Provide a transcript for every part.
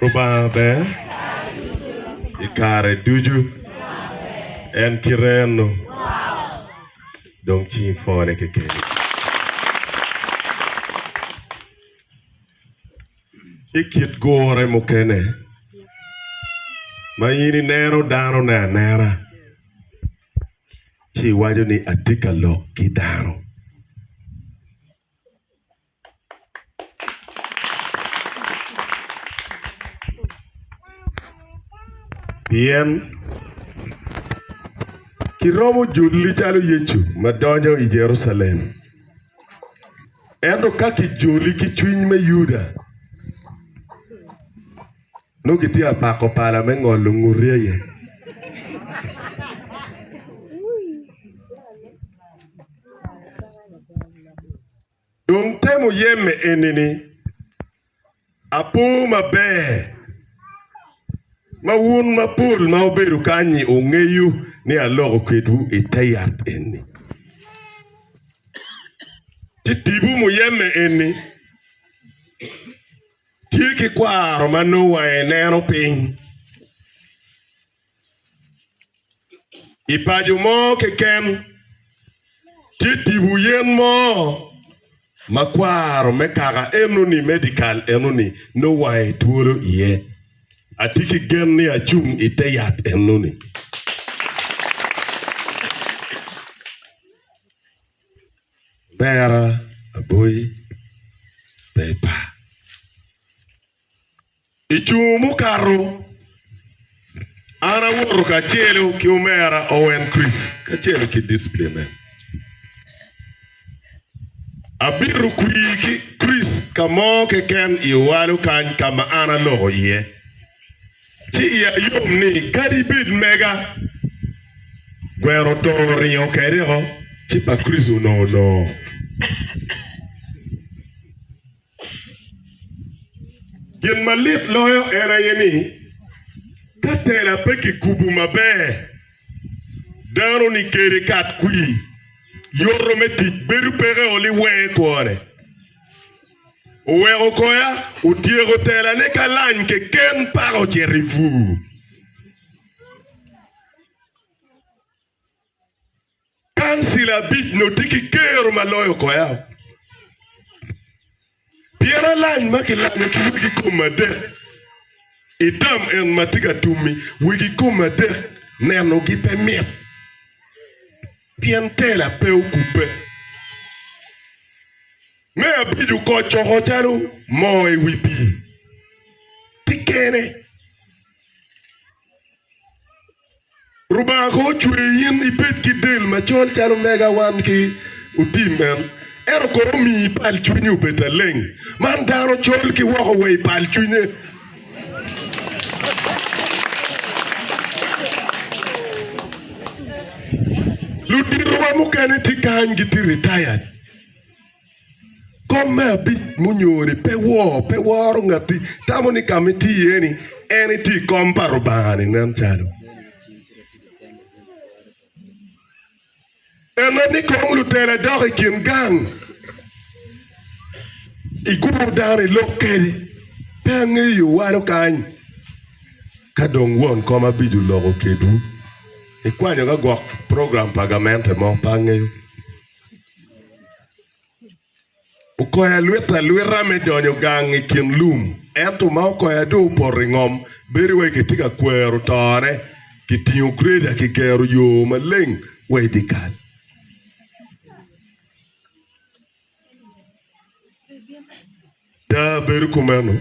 Rubanga ber i kare ducu, en kite eno. Dong ci ipwone kekeni. Ci kit gure mukene ma in ineno danone anena ci iwaco ni atye ka lok ki dano. Pien kiromo joli calo Yecu ma donyo i Jerucalem. Ento ka kijoli ki cwiny me Yuda, nongo kitye ka pako pala me ngolo nguti aye. Dong temo yemme eni-ni apo maber ma wun mapol ma wubedo kany-nyi wungeyo ni aloko kwedwu i te yat eni. Ci tipo muyemme eni tye ki kwaro ma nongo wange neno piny. I paco mo keken, tye tipo yen mo ma kwaro me kaka enoni me dyekal enoni nongo wange twolo iye. Atye ki gen ni acung i te yat enoni. Omera Aboyi pe ipar. I cungo mukato, an awoto kacelo ki omera Owen Chris kacelo ki discipline. Abito kwir ki Chris ka mo keken i owalo kany ka ma an aloko iye. Ci iya yom ni kadi bed mega gweno to oringo kede oko, ci pa Chris onongo nongo. Gin malit loyo en aye ni, ka tela pe kikubo maber, dano-ni kede kat kwir, yoto me tic bedo peke o liweng i kwone. Oweko koya otyeko telane ka lany keken paka ocito i bur. Kancil abic nongo tye ki kero ma loyo koya pien alany ma kilanyo ki wegi kom adek i tam en ma tye ka tum-mi wegi kom adek nenogi pe mit pien tela pe okubbe. Me abic okocoko calo moo i wi pii tye kene. Rubanga kono ocweyi in ibed ki del macol calo mega wan ki otim en, ento kono omiyi pal cwinyi obed aleng. Man dano col ki woko wa i pal cwinye. Luditowa mukene tye kany gitye retired. Kom me abic munyoni pe wor, pe woro ngatti, tamo ni ka ma itye iye-ni en itye i kom pa Rubanga-ni nen calo. Ento ni kong lutela dok i kin gang, igur dano ilok kede, pe angeyo walo kany. Ka dong won kom abic oloko kedwu, ikwanyo ka gwok program pa gamente mo, pe angeyo. Okoyo alwita alwita me donyo gang i kin lum, ento ma okoyo dong opoto i ngom, bedo wai kitye ka kwero tone, kitingo greda kigero yo maleng wa i dyekal. Da bedo kumeno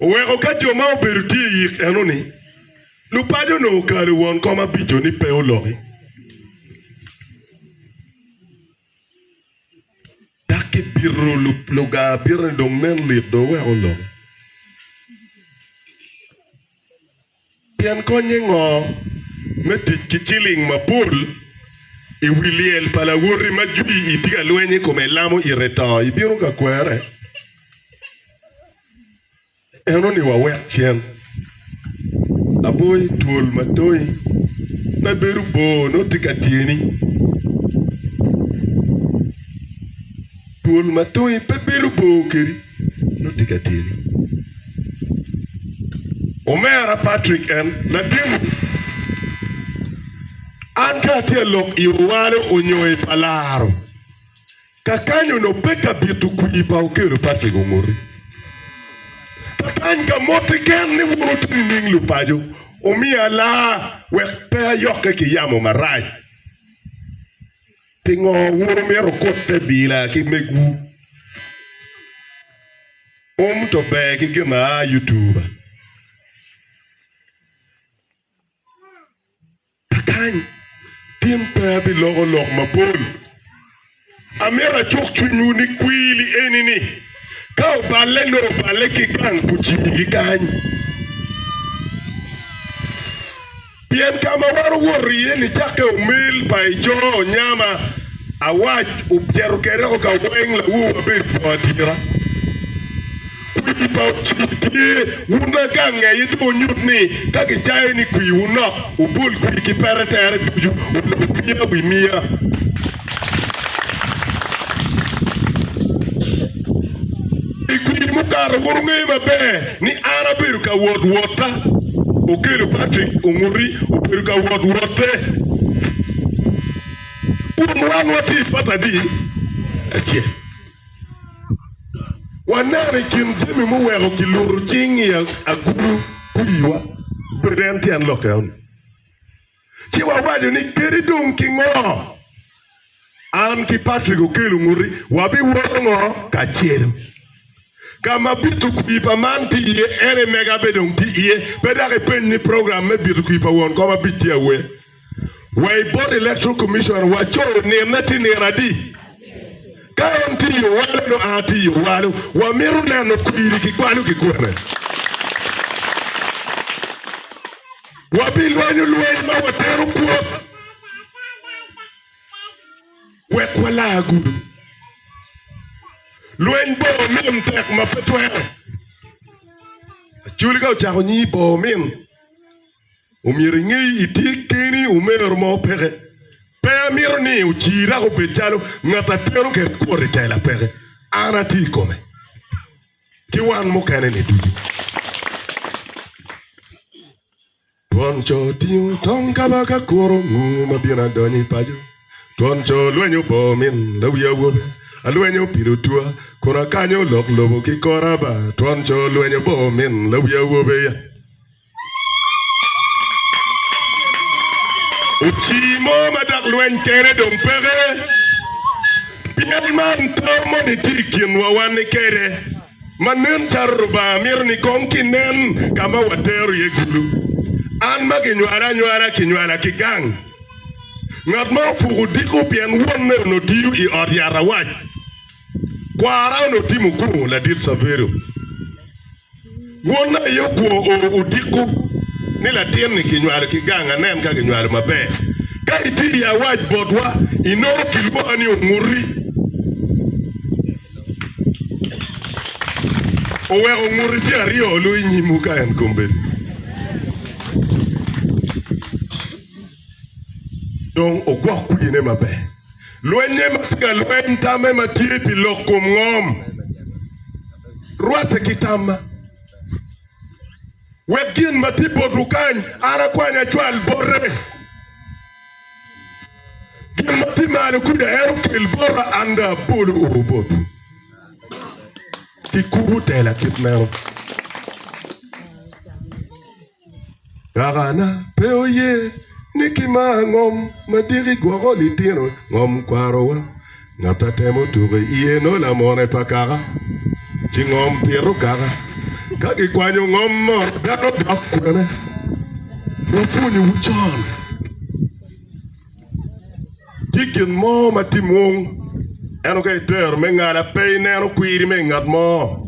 oweko ka jo ma obedo tye i yik eno-ni, lupaco onongo okalo won kom abico ni pe oloki. Dok kibito lugar abita ni dong nen lit dong wek oloki. Pien konye ngo me tic ki ciling mapol i wi lyel pa lawoti ma jwi itye ka lweny i kome lamo ite to ibino ka kwere? Eno-ni wawek cen. Aboyi twol ma tongi pe bedo bor nongo tye ka tyeni. Twol ma tongi pe bedo bor kedi nongo tye ka tyeni. Omera Patrick en latinwu. An ka atye alok i Owalo onyo i Palaro, kakany onongo pe ka bito kwir pa Okello Patrick Onguti. Kakany ka motti ken ni wun wutye nining lupaco, omiya laa wek pe ayokke ki yamo marac. Pingo wun wumito wukutte bila ki megwu? Um to ber ki gin ma aa YouTube. Kakany, tin pe abiloko lok mapol. Amito acuk cwinywu ni kwili eni-ni ka oballe nongo oballe ki gang kucigi kany. Pien ka ma wan owoto iye nicakke omel pa Eco, Onyama, Awac, ocito kwede o ka weng lawu wabedo bwong atira. Kwir pa ocir tye, wun ma gang aye dong wunyut ni ka gicayo ni kwirwu nok, wubol kwir ki pete tere ducu, onongo miya wi miya. I kwir mukato wun wungeyo maber ni an abedo ka wot wotta, Okello Patrick Onguti obedo ka wot wotte kun wan watye i pata adi? Acel. Waneno i kin jami muweko kiluto cing i agulu kwirwa bedo en tyen lok eno-ni. Ci wawaco ni kadi dong ki ngo, an ki Patrick Okello Nguti wabiwoto ngo kacelu. Ka ma bito kwir pa man tye iye, en aye mega bene dong tye iye. Pe dok ipeny ni program me bito kwir pa won kom abic tye awe. Wa i bot Electoral Commission waco ninne tye nino adi? Ka en tye i owalo nongo an atye i owalo. Wamito neno kwiri kikwalo kikwene. Wabilwenyo lweny ma watero kwot wek walar gudo. Lweny bor min tek ma pe twere. Acholi ka ocako nyingi bor min, omyero ingey itye keni omero mo peke. Pe amito ni ocir dok obed calo ngat atero kwede kwot i tela peke. An atye i kome ki wan mukene-ni ducu. Twon co tingo tong kabaka kuro nguu ma bino adonyo i paco. Twon co lwenyo bor min lawi awobe, alwenyo pido tua, kun akanyo lok lobo ki kora ba. Twon co lwenyo bor min lawi awobe ya. Ocii mo ma dok lweny kene dong peke, pien man tam moni tye i kinwa wan ni kede. Ma nen calo Rubanga mito ni kong kinen ka ma watero iye gulu. An ma kinywala anywala, kinywala ki gang. Ngat ma opuko odiko pien wonne onongo tiyo i ot yat awac. Kwara onongo timo kwo, ladit Saverio. Wonne aye okwo o odiko ni latin-ni kinywalo ki gang, anen ka kinywalo maber. Ka itye i awac botwa, inongo kilwonga ni onguti. Oweko onguti tye aryo olu i nyimwu ka en kombeddi. Dong ogwok kwine maber. Lwenye ma tye ka lweny, tamme ma tye pi lok kom ngom rwatte ki tamma. Wek gin ma tye botwu kany an akwany acwal bote. Gin ma tye malo kuca en okel bota an dong abolo oo botwu. Kikubo tela kit meno. Kakana pe oye ni kimaa ngom ma diki gwoko litino ngom kwarowa. Ngat a temo tuko i iye nongo lamone pa kaka, ci ngom pito kaka. Ka gikwanyo ngom mot dano dok kwene. Wapwonyowu con. Tye gin mo ma tye mwong, ento ka itero me ngala pe ineno kwiri me i ngat mo.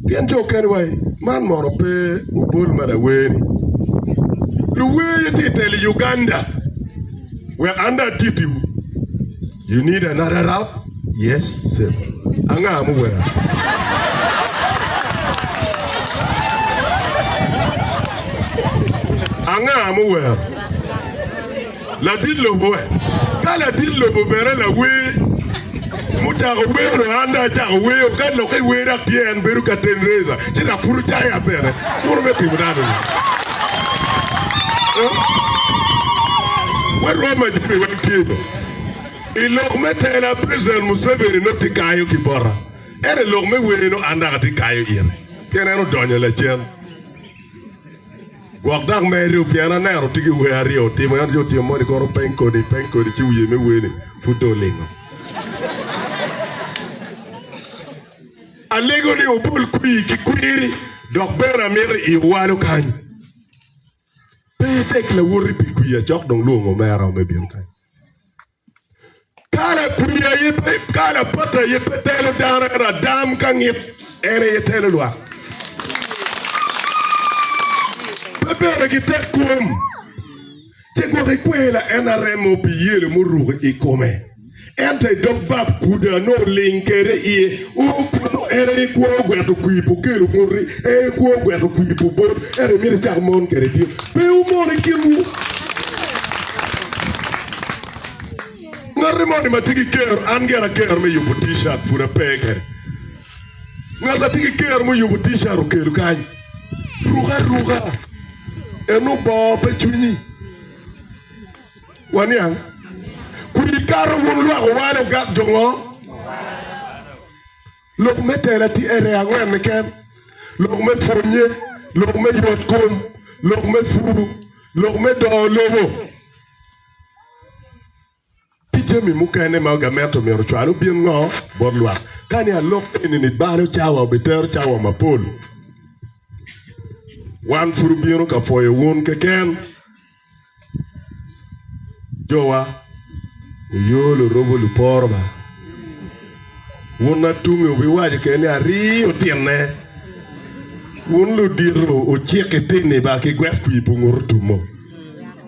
Pien jo okene wa man mono pe obol ma lawer-ni. Luwer aye tye i telo i Uganda. Wek an dong atitiwu. You need another rap? Yes sir. Anga muwero? Anga muwero? Ladit lobo we. Ka ladit lobo bene lawer. Mucako wero an dong acako weo ka lokke wer dok tye en bedo curtain raiser ci dok pud ocaya bene kunu me timo dano ni. Warwom ma jami weng tye do. I lok me tela President Museveni nongo tye kayo ki bota ento i lok me wer nongo an dok atye kayo ire pien en odonyo lacen. Gwok dok meri pien aneno tye ki wer aryo otimo en ci otimo moni kono peny kodi peny kodi ci wiye me wer-ni pud dong olingo. Alego ni wubol kwir ki kwiri dok bene amito i owalo kany. Pe itek lawoti pi kwir acok dong lwongo omera me bino kany. Kala kwir aye pe, kala pata aye pe telo dano, ento adam ka ngit en aye telo lwak. Pe bene ki tek kom, ci gwok ikwela en aremo pi yelo muruko i kome. Ento i dog bab kuda nongo oling kwede iye, o kono en aye kwo ogweto kwir pu kelo nguti, en aye kwo ogweto kwir pu bot, ento imito icak mon kwede tin. Pe wumon i kinwu. Ngati moni ma tye ki kero, an gire akero me yubo T-shirt pud ape kwede. Ngat ma tye ki kero me yubo T-shirt okelo kany. Ruk aruka, eno bongo pe cwinyi. Waniang? Kwir kato wun lwak owalo ogak jo ngo? Lok me tela tye ere angwen keken, lok me pwonye, lok me yot kom, lok me pur, lok me dongo lobo, ki jami mukene ma gamente omyero ocwal obin ngo bot lwak. Ka ni alok eni-ni balo cawa, obitero cawa mapol. Wan pud obino ka pwoyo wun keken. Jowa, wuyo lurubo luporo ba. Wun atunge wubiwaco kene ni arii otinne. Wun ludito wucik itini ba ki gwek kwir pu ngut otumo.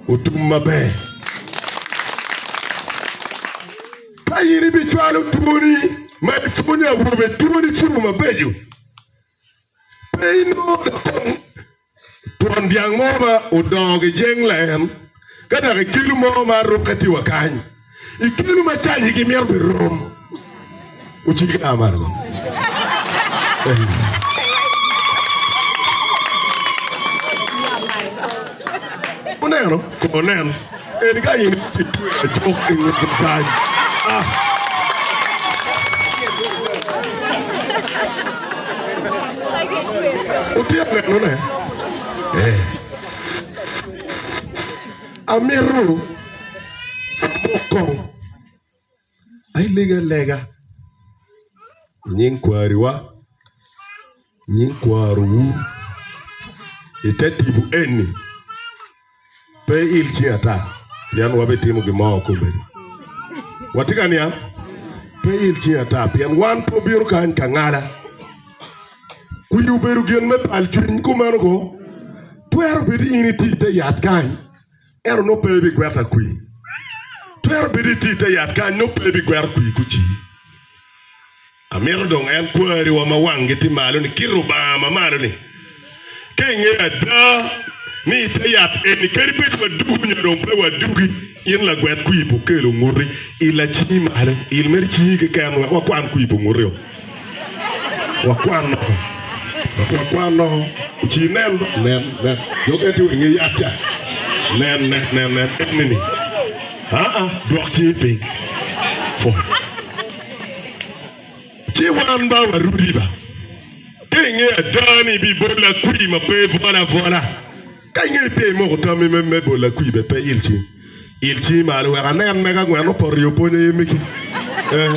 Otum maber. Ka in ibicwalo twoni ma ipwonyo awobe twoni pur mabeco, pe inongo dok kong Twon dyang mo ma odongo gijeng laen, ka dok ikelo mo ma arukke tye wa kany, ikelo ma cayigi mito bed rom. Ocik a malo ko. Wuneno? Ko nen. Eni ka in itweyo ajuk i ngute kany. Ah! Wutye ka nenone? Ee. Amito amok kong ailegi alega i nying kwariwa, nying kwarowu i te tipo eni. Pe iil cingi ata, pien wabitimo gin mo kombeddi. Watye ka niang? Pe iil cingi ata, pien wan pe wabino kany ka ngala. Kwir obedo gin me pal cwiny kumeno ko. Twero bedo in itye i te yat kany, ento nongo pe ibigweta kwir. Twero bedo itye i te yat kany, nongo pe ibigweto kwir kucii. Amito dong en kwariwa ma wanggi tye malo-ni ki Rubanga ma malo-ni, ka ingeyo ada ni i te yat eni kadi bed wadugu nyo dong pe wadugi, in lagwet kwir pe okelo nguti, ila cingi malo, il mere cingi keken wek wakwan kwir pa nguti-o. Wakwan noko, wek wakwan noko, ci inen ba, nen, nen, jo okene tye wa i nge yat ca, nen, nen, nen, nen, enini, aa, dwok cingi piny, pwony. Ci wan ba warudi ba. Ka ingeyo ada ni ibibola kwir ma pe ibwolo abwola, ka ingeyo peya imoko tammi me me bola kwir bene pe il cingi. Il cingi malo wek anen mega ngwen opoto i opony aye megi. Eh,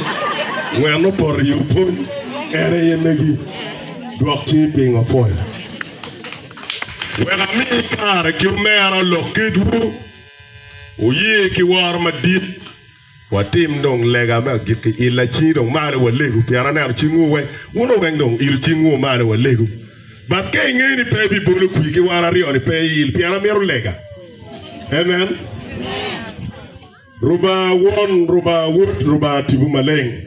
ngwen opoto i opony en aye megi. Dwok cingi piny wapwoyo. Wek ami kare ki omera olok kedwu, wuye ki woro madit. Watim dong lega me agikki. Illa cingi dong malo walegu, pien aneno cingwu weng. Wun weng dong ilo cingwu malo walegu. But ka ingeyo ni pe ibibolo kwir ki wan aryo ni pe iil, pien amito lega. Amen. Rubanga Won, Rubanga Wod, Rubanga Tipo Maleng,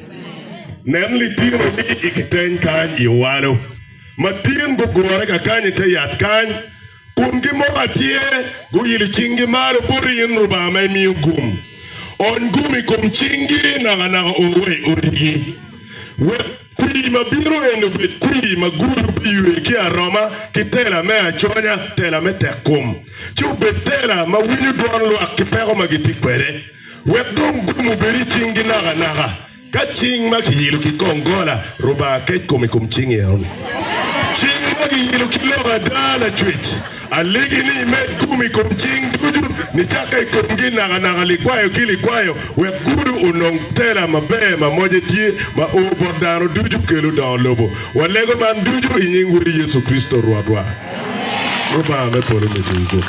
nen litino ni i kiteny kany i owalo ma tin gugure kakany i te yat kany. Kun gimoko atyer, guilo cinggi malo boti in Rubanga ma imiyo gum. Ony gum i kom cinggi nakanaka o wa i odigi. Wek kwir ma bino eni obed kwir ma gudo pi ywe ki aroma ki tela me aconya, tela me tekkom, ci obed tela ma winyo dwon lwak ki peko ma gitye kwede. Wek dong gum obed i cinggi nakanaka. Ka cing ma kiyilo ki kongola, Rubanga kec kom i kom cing eno-ni. Cing ma kiyilo ki lok ada, Lacwec, alegi ni imed gum i kom cing ducu nicakke i komgi nakanaka likwayo ki likwayo, wek gudo onong tela maber ma moce tye ma o bot dano ducu kelo dongo lobo. Walego man ducu i nying Wodi Yecu Kricito Rwotwa. Rubanga me polo miti gum.